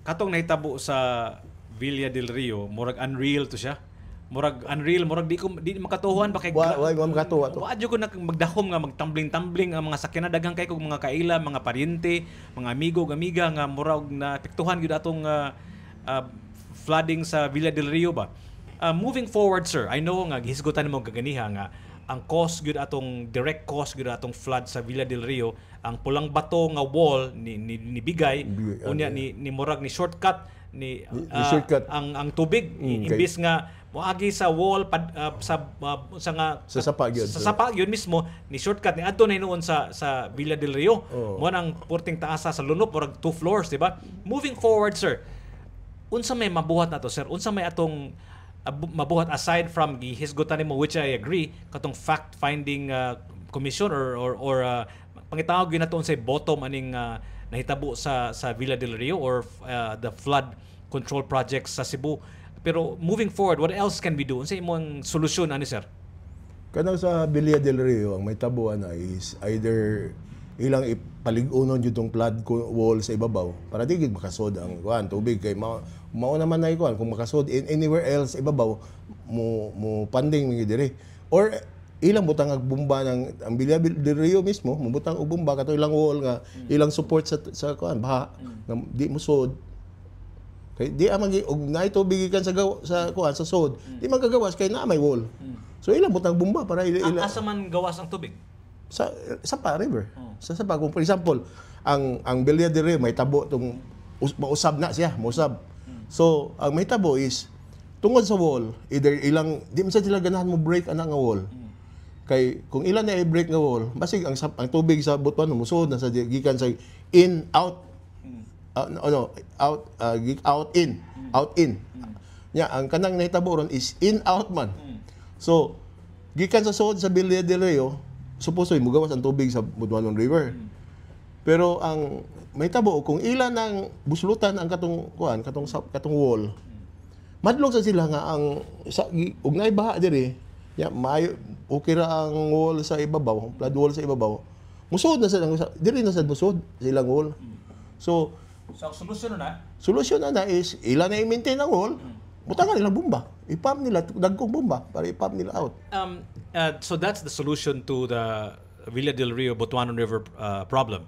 Katong nahitabo sa Villa del Rio, murag unreal to siya. Murag unreal, murag di ko di makatuohan ba kay Wa makatuwa to. Wa jud ko na magdahom nga magtambling-tambling ang mga sakyanan, daghan kay kog mga kaila, mga paryente, mga amigo ug amiga nga murag na apektuhan gyud atong flooding sa Villa del Rio ba. Moving forward, sir, I know nga gihisgutan nimo kaganiha nga ang cause gyud atong, direct cause gyud atong flood sa Villa del Rio, ang pulang bato nga wall ni bigay. Bigay, unya ni murag ni shortcut ni Ni shortcut. Ang tubig, imbis nga moagi sa wall pad, sa nga Sa sapa gyud. Sa sapa gyud mismo, ni shortcut ni adto na hinuon sa Villa del Rio. Mo nang purting taasa sa lunop, murag two floors, di ba? Moving forward, sir, unsa may mabuhat nato, sir? Unsa may atong mabuhat aside from gihisgutan nimo, which I agree, katong fact finding commission or pangitawag gyud nato unsay bottom aning nahitabo sa Villa del Rio or the flood control projects sa Cebu? Pero moving forward, what else can we do? Unsa imong solusyon ani, sir? Kanang sa Villa del Rio, ang mahitabo ana is either ilang ipalig-unon jud tong flood wall sa ibabaw para di gid makasod ang kuan tubig, kay mao naman na kuan kung makasod in anywhere else sa ibabaw, mo panding mga diri, or ilang butang ang bomba ng ang Villa del Rio mismo, mobutang og bomba kato ilang wall nga ilang support sa kuan baha nga di mosod, kay di amang og naay tubig gikan sa kuan sa sod, di man kagawas kay naa may wall. So ilang butang bomba para ila Asa man gawas ang tubig? Sa Sapa River. Sa Sapa, kung for example, ang Villa del Rio may tabo tong mausab na siya, mausab. So ang may tabo is tungod sa wall, either ilang di man sa sila ganahan mo break ana nga wall. Kay kung ilan na i-break nga wall, basig ang tubig sa Butuan musuod na sa gikan sa in out, no, no, out, out in, out in. Nya ang kanang nahitabo ron is in out man. So gikan sa sod sa Villa del Rio, supposedly mugawas ang tubig sa Butuanon River. Pero ang mahitabo, kung ilan ang buslutan ang katong kuan, katong wall, madlong sa sila nga ang sa ug naay baha diri, ya maayo okay ra ang wall sa ibabaw, flood wall sa ibabaw. Musod na sa diri na sad musod sa ilang wall. So So ang solusyon na solusyon na na is ila na i-maintain ang wall, butangan nila bomba. I-pump nila dagkong bomba para i-pump nila out. So that's the solution to the Villa del Rio Butuanon River problem.